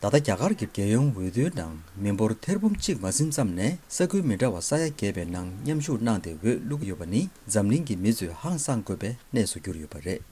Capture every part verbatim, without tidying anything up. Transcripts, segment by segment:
ད་ལྟ་རྒྱ་གར་གྱི་རྒྱལ་ཡོངས་འོས་བསྡུའི་ནང་མི་འབོར་ཐེར་འབུམ་གཅིག་མ་ཟིན་ཙམ་ནས་ས་ཁུལ་མི་འདྲ་བ་ས་ཡ་བརྒྱད་པའི་ནང་མཉམ་ཞུགས་གནང་སྟེ་འོས་བླུགས་ཡོད་པ་ནི་འཛམ་གླིང་གི་མི་ཚོས་ཧང་སངས་དགོས་པའི་གནས་སུ་གྱུར་ཡོད་པ་རེད།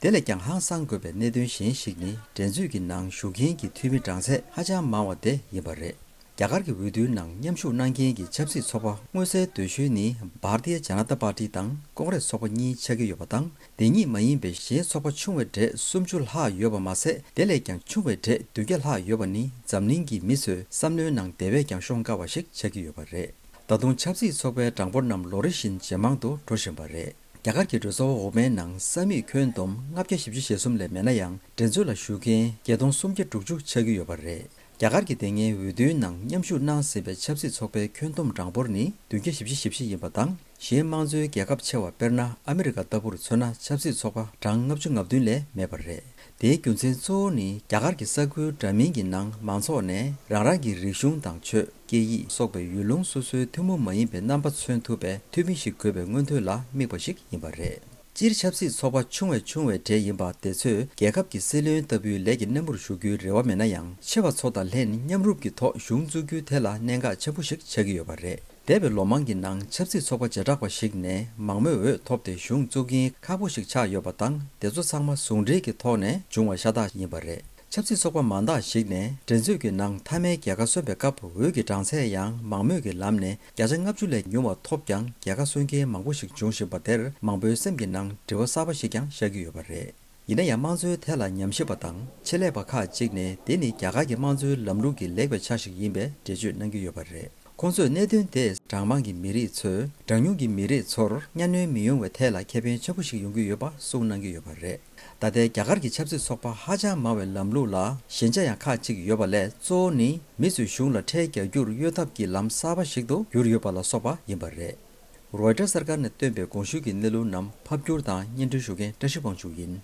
དེ་ལས་ཀྱང་ཧང་སངས་དགོས་པའི་གནད་དོན་གཞན་ཞིག་ནི་འགྲན་རྩོད་ཀྱི་ནང་ཞུགས་མཁན་གྱི་འཐུས་མི་གྲངས་ཚད་ཧ་ཅང་མང་བ་དེ་ཡིན་པ་རེད། རྒྱ་གར་གྱི་འོས་བསྡུའི་ནང་མཉམ་ཞུགས་གནང་མཁན་གྱི་ཆབ་སྲིད་ཚོགས་པ་མངོན་གསལ་དོད་ཤོས་ནི་Bharatiya Janata Party དང་ཀོང་རེས་ཚོགས་པ་གཉིས་ཆགས་ཀྱི་ཡོད་པ་དང་། དེ་གཉིས་མ་ཡིན་པའི་གཞན་ཚོགས་པ་ཆུང་བའི་གྲས་སུམ་ཅུ་ལྷག་ཡོད་པ་མ་ཟད། དེ་ལས་ཀྱང་ཆུང་བའི་གྲས་བདུན་བརྒྱ་ལྷག་ཡོད་པ་ནི་འཛམ་གླིང་གི་མི་ཚོས་བསམ་བློའི་ནང་དེ་བས་ཀྱང་ཤོང་དཀའ་བ་ཞིག་ཆགས་ཀྱི་ཡོད་པ་རེད། ད་དུང་ཆབ་སྲིད་ཚོགས་པའི་གྲངས་འབོར་རྣམས་ལོ་རེ་བཞིན་ཇེ་མང་དུ་འགྲོ་བཞིན་པ་རེད། རྒྱ་གར་གྱི་གྲོས་ཚོགས་འོག་མའི་ནང་ས་མིག་ཁྱོན་བསྡོམས་ལྔ་བརྒྱ་བཞི་བཅུ་ཞེ་གསུམ་ལས་མེད་ན་ཡང་། འགྲན་རྩོད་ལ་ཞུགས་མཁན་བརྒྱད་སྟོང་སུམ་བརྒྱ་དྲུག་ཅུ་ཆགས་ཀྱི་ཡོད་པ་རེད། རྒྱ་གར་གྱི་དེ་སྔའི་འོས་བསྡུའི་ནང་མཉམ་ཞུགས་གནང་ཟིན་པའི་ཆབ་སྲིད་ཚོགས་པའི་ཁྱོན་བསྡོམས་གྲངས་འབོར་ནི་བདུན་བརྒྱ་བཞི་བཅུ་ཞེ་བཞི་ཡིན་པ་དང་། གཞན་དམངས་གཙོའི་རྒྱལ་ཁབ་ཆེ་བ་དཔེར་ན་ཨ་མི་རི་ཀ་ལྟ་བུར་མཚོན་ན་ཆབ་སྲིད་ཚོགས་པ་གྲངས་ལྔ་བཅུ་ང་བདུན་ལས་མེད་པ་རེད། དེའི་རྒྱུ་མཚན་གཙོ་བོ་ནི་རྒྱ་གར་གྱི་ས་ཁུལ་འདྲ་མིན་གྱི་ནང་མང་ཚོགས་ནས་རང་རང་གི་རིག་གཞུང་དང་ཆོས། སྐད་ཡིག་སོགས་པའི་ཡུལ་ལུང་སོ་སོའི་ཐུན་མོང་མ་ཡིན་པའི་རྣམ་པ་མཚོན་ཐུབ་པའི་འཐུས་མི་ཞིག་དགོས་པའི་མངོན་འདོད་ལ་དམིགས་པ་ཞིག་ཡིན་པ་རེད། སྤྱིར་ཆབ་སྲིད་ཚོགས་པ་ཆུང་བས་ཆུང་བའི་གྲས་ཡིན་པ་དེ་ཚོས་རྒྱལ་ཁབ་ཀྱི་སྲིད་བློན་ལྟ་བུའི་ལས་ཀྱི་སྣེ་མོར་ཞུགས་རྒྱུའི་རེ་བ་མེད་ན་ཡང་། ཆེ་བ་ཚོ་དང་ལྷན་མཉམ་རུབ་ཀྱི་ཐོག་གཞུང་བཙུགས་རྒྱུ་དེ་ལ་གནད་འགག་ཆེན་པོ་ཞིག་ཆགས་ཀྱི་ཡོད་པ་རེད། འདས་པའི་ལོ་མང་གི་ནང་ཆབ་སྲིད་ཚོགས་པ་བྱེ་བྲག་པ་ཞིག་ནས་མང་མོས་འོས་ཐོབ་སྟེ་གཞུང་བཙུགས་མཁན་ཁག་པོ་ཞིག་ཆགས་ཡོད་པ་དང་། དེ་ཚོ་ཚང་མ་ཟུང་འབྲེལ་གྱི་ཐོག་ནས་བྱུང་བ་ཤ་སྟག་ཡིན་པ་རེད། ཆབ་སྲིད་ཚོགས་པ་མང་དག་ཞིག་ནས་འགྲན་རྩོད་ཀྱི་ནང་མཐའ་མའི་རྒྱལ་ཁ་སོན་པའི་སྐབས་འོས་ཀྱི་གྲངས་ཚད་ཡང་མང་མོས་ཀྱི་ལམ་ནས་བརྒྱ་ཆ་ལྔ་བཅུ་ལས་ཉུང་བ་ཐོབ་ཀྱང་རྒྱལ་ཁ་སོན་མཁན་མང་པོ་ཞིག་འབྱུང་བཞིན་པ་དེར་མང་པོའི་སེམས་ཀྱི་ནང་དྲི་བ་གསར་པ་ཞིག་ཀྱང་ཤར་གྱི་ཡོད་པ་རེད། ཡིན་ན་ཡང་དམངས་གཙོའི་ཐད་ལ་ཉམས་ཞིབ་པ་དང་ཆེད་ལས་པ་ཁག་ཅིག་ནས་དེ་ནི་རྒྱ་གར་གྱི་དམངས་གཙོའི་ལམ་ལུགས་ཀྱི་ལེགས་པའི་ཆ་ཞིག་ཡིན་པའི་འགྲེལ་བརྗོད་གནང་གི་ཡོད་པ་རེད། ཁོང་ཚོས་གནད་དོན་དེས་གྲངས་མང་གི་མི་རིགས་ཚོས་གྲངས་ཉུང་གི་མི་རིགས་ཚོར་གཉའ་གནོན་མི་ཡོང་བའི་ཐད་ལ་ཁེ་ཕན་ཆེན་པོ་ཞིག་ཡོང་གི་ཡོད་པ་གསུངས་གནང་གི་ཡོད་པ་རེད། ད་ལྟའི་རྒྱ་གར་གྱི་ཆབ་སྲིད་ཚོགས་པ་ཧ་ཅང་མང་བའི་ལམ་ལུགས་ལ་ཞན་ཆ་ཡང་ཁག་ཅིག་ཡོད་པ་ལས། གཙོ་བོ་ནི་མི་ཚོས་གཞུང་ལ་ཁྲལ་རྒྱག་རྒྱུར་གཡོལ་ཐབས་ཀྱི་ལམ་གསར་པ་ཞིག་ཏུ་གྱུར་ཡོད་པ་ལ་སོགས་པ་ཡིན་པ་རེད། རོའི་ཊར་གསར་ཁང་ནས་བཏོན་པའི་གོང་ཞུས་ཀྱི་གནས་ལུགས་རྣམས་ཕབ་བསྒྱུར་དང་སྙན་སྒྲོན་ཞུ་མཁན་བཀྲ་ཤིས་དབང་ཕྱུག་ཡིན།